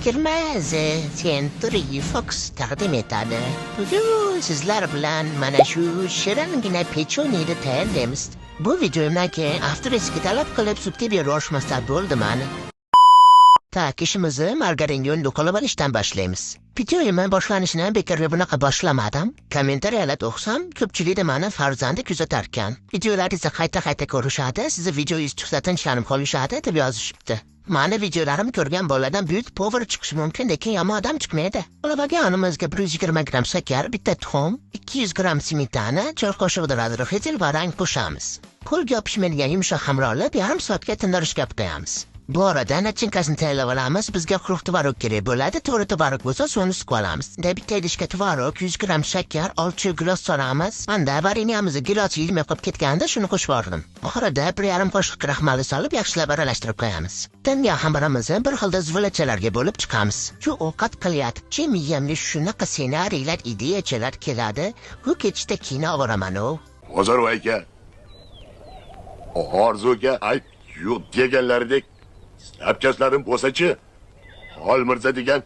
20 The Century Fox taqdim etadi. Bugun sizlar bilan mana shu shiringina pechenye tayyorlaymiz. Bu videomdan keyin avtoriski talab qilib subtitr yoshmasdan bo'ldi mani. Так, ishimizni margarin yo'lni qilib olishdan boshlaymiz. Videoyimni boshlanishini bekorga bunaqa boshlamadim. Kommentariyalarda o'qisam, ko'pchilik mani farzandi kuzatarkan. Videolaringizni qayta-qayta ko'rishadi, sizni videongiz chiqsa tinchlanib qolishadi deb yozishibdi. Mani videolarim ko'rgan boladan buyuk повар chiqishi mumkin, lekin yomon odam chiqmaydi. Ilova yonimizga 120 gramm shakar, bitta tuxum, 200 gramm smetana, choy qoshig'i разрыхлитель va rang qo'shamiz. Qo'lga yopishmaydigan yumshoq xamir olib, yarim soatga tindirishga qo'yamiz. Bu arada начинка sini tayyorlab olamiz. Bizga quruq tvorog kerak bo'ladi. To'g'ri tvorog bo'lsa, suvini sıqib olamiz. Bitta idishga tvorog, 100 gramm shakar, olcha gilos solamiz. Unda varenyamizni gilos yilmay qolib ketganda shuni qo'shib yubordim. Oxirida 1,5 qoshiq kraxmalni solib, yaxshilab aralashtirib qo'yamiz. Tingan xamirimizni bir xilda zuvlachalarga bo'lib chiqamiz. Shu ovqat qilyapti, miyamga shunaqa ssenariylar, ideyachalar keladi. Bu ketishda kino oboraman u. Bozor aka, Orzuga ayb yo'q deganlaridek zapchastlarim bo'lsa-chi, Xolmirza degan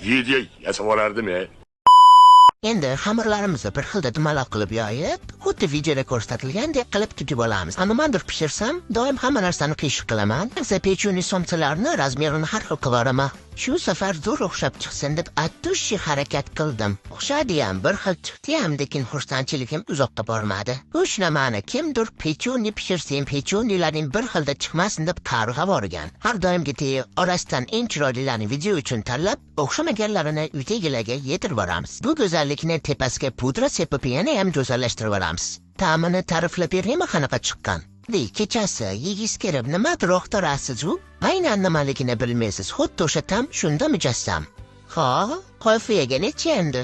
video yasab olardim e. Endi xamirlarimizni bir xilda dumaloq qilib yoyib, xuddi videoda ko'rsatilgandek qilib tugib olamiz. Nimadir pishirsam, doim hamma narsani qiyshiq qilaman. Pechenye somsalarni размер ini har xil qilib. Shu safar zo'r o'xshab chiqsin deb от души harakat qildim. O'xshadi ham, bir xil chiqdi ham, lekin xursandchiligim uzoqqa bormadi. Go'shtni kimdir pechenye pishirsang, pechenyelarning bir xilda chiqmasin deb qarg'ab yuborgan. Har doimgidek orasidan eng chiroylilarini video uchun tanlab, o'xshamaganlarini uydagilarga yedirib boramiz. Bu go'zallikni tepasiga pudra sepib yana ham go'zallashtirib olamiz. Ta'mini ta'riflab beraymi qanaqa chiqqan? De, kechasi yegiz kelib nimadir axtarasiz u, aynan nimaligini bilmaysiz. Xuddi o'sha ta'm shunda mujassam. Ha, kofe necha endi?